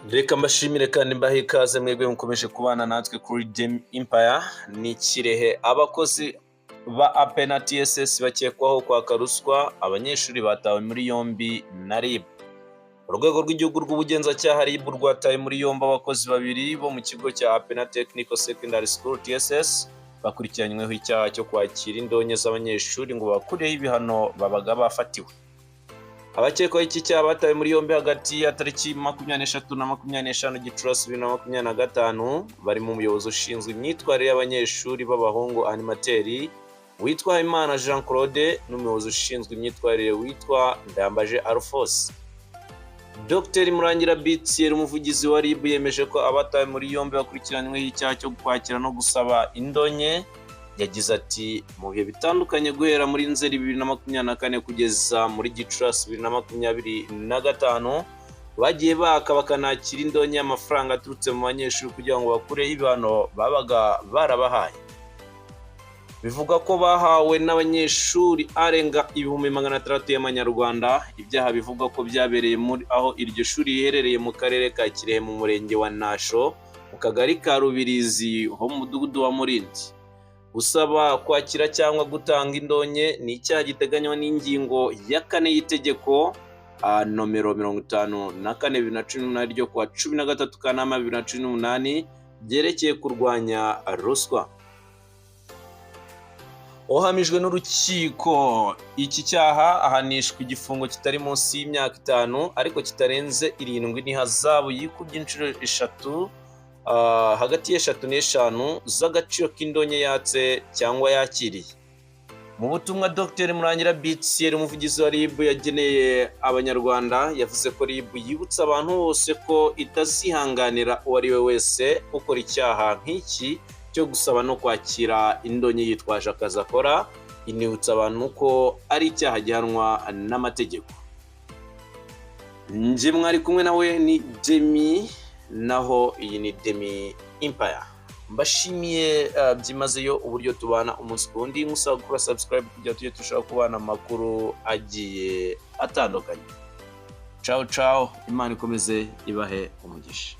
Reka mbashimire kandi mbahe ikaze mwebwe mukomeje kubana natwe kuri Demi Empire. Ni Kirehe, abakozi ba APE na TSS bakekwaho kwaka ruswa abanyeshuri batawe muri yombi na RIB. Urwego rw'Igihugu rw'Ubugenzacyaha, RIB, rwataye muri yombi abakozi babiri bo mu kigo cya APENA Technical Secondary School, TSS, bakurikiranyweho icyaha cyo kwakira indonke z'abanyeshuri ngo bakureho ibihano babaga bafatiwe. Abakekwaho iki cyaha batawe muri yombi hagati ya tariki 23 na 25 Gicurasi 2025, barimo umuyobozi ushinzwe imyitwarire y'abanyeshuri b'abahungu, animateur, witwa Imana Jean Claude, n'umuyobozi ushinzwe imyitwarire witwa Ndambaje Alphonse. Dr Murangira Bitier, umuvugizi wa RIB, yemeje ko abatawe muri yombi bakurikiranyweho icyaha cyo kwakira no gusaba indonke. Yagize ati: "Mu bihe bitandukanye guhera muri Nzeri 2024 kugeza muri Gicurasi 2025, bagiye baka bakanakira indonke y'amafaranga aturutse mu banyeshuri kugira ngo bakureho ibihano babaga barabahaye." Bivugwa ko bahawe n'abanyeshuri arenga 600,000 y'amanyarwanda. Ibyaha bivugwa ko byabereye muri aho iryo shuri riherereye mu Karere ka Kirehe, mu Murenge wa Nasho, mu Kagari ka Rubirizi ho mu Mudugudu wa Murindi. Gusaba, kwakira cyangwa gutanga indonke ni icyaha giteganywa n'ingingo ya 4 y'itegeko nomero 54 2018 ryo kuwa 13 Kanama 2018 ryerekeye kurwanya ruswa. Uhamijwe n'urukiko iki cyaha ahanishwa igifungo kitari munsi y'imyaka 5 ariko kitarenze 7, n'ihazabu yikubye inshuro eshatu, hagati y'eshatu n'eshanu z'agaciro k'indonke yatse cyangwa yakiriye. Mu butumwa Dr Murangira Bitier, umuvugizi wa RIB, yageneye Abanyarwanda, yavuze ko RIB yibutsa abantu bose ko itazihanganira uwo ari we wese ukora icyaha nk'iki cyo gusaba no kwakira indonke yitwaje akazi akora. Inibutsa abantu ko ari icyaha gihanwa n'amategeko. Njye mwari kumwe nawe ni Demi, naho iyi ni Demi Empire. Mbashimiye byimazeyo uburyo tubana umunsi ku wundi, musaba gukora subscribe kugira tujye turushaho kubana amakuru agiye atandukanye. Ciao ciao, Imana ikomeze ibahe umugisha.